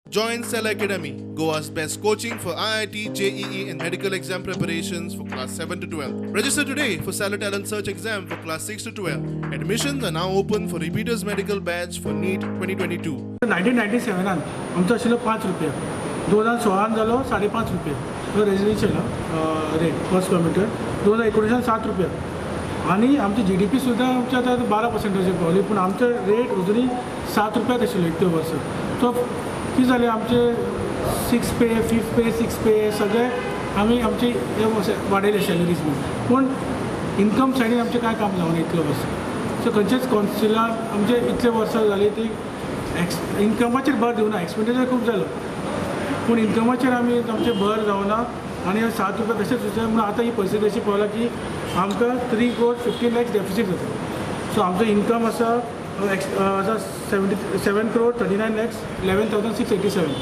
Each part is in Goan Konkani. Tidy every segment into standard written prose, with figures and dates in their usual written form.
Join Cell Academy, Goa's best coaching for IIT, JEE, and medical exam preparations for class 7 to 12. Register today for Stellar Talent Search exam for class 6 to 12. Admissions are now open for repeaters medical batch for NEET 2022. 1997 आमचो आशिल्लो 5 रुपया, 2016 जालो 5.5 रुपया तो residential rate per square metre. 2019 7 रुपया आनी आमची जीडीपी सुद्दां आमची आतां 12 पर्संटाचेर पावली, पूण आमचे रेट अजुनूय 7 रुपयाच आशिल्लो इतले वर्सां. सो कितें जालें, आमचे six pay, fifth pay, six pay सगळे आमी आमचे हे वाडयले सॅलरीज बीन, पूण इन्कम सायडीन आमचें कांय काम जावना इतले वर्सां. सो खंयचेच कौन्सिलान आमचे इतले वर्सां जाली ती एक्स इन्कमाचेर भर दिवना. एक्सपेंडिचर खूब जालो, पूण इन्कमाचेर आमी आमचें भर जावना आनी 7 रुपया तशेंच उरता. म्हणून आतां ही परिस्थिती अशी पावला की आमकां 3 crore 15 lakhs deficit जाता. सो आमचो इन्कम आसा एक्स आसा 77 crore 39 lakhs 11,687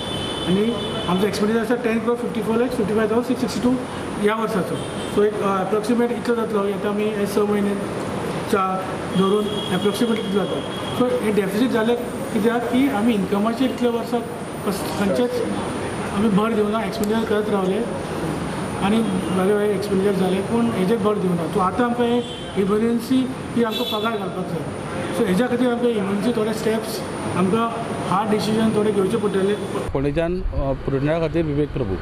आनी आमचो एक्सपेंडिचर आसा 10 crore 54 lakhs 55,662 ह्या वर्साचो. सो एक एप्रोक्सिमेट इतलो जातलो. आतां आमी हे 6 म्हयने धरून एप्रोक्सिमेट इतलो जाता. सो हे डेफिसीट जालें कित्याक की आमी इन्कमाचेर इतले वर्सां खंयचेच आमी भर दिवना. एक्सपेंडिचर करत रावले आनी वेगळे वेगळे एक्सपेंडिचर जाले, पूण हेजेर भर दिवना. सो आतां आमकां हे इमर्जन्सी की आमकां पगार घालपाक जाय. सो हेज्या खातीर आमकां इमर्जन्सी थोडे स्टेप्स, आमकां हार्ड डिसिजन थोडे घेवचे पडटले. पणजेच्यान प्रुडंटा खातीर विवेक प्रभू.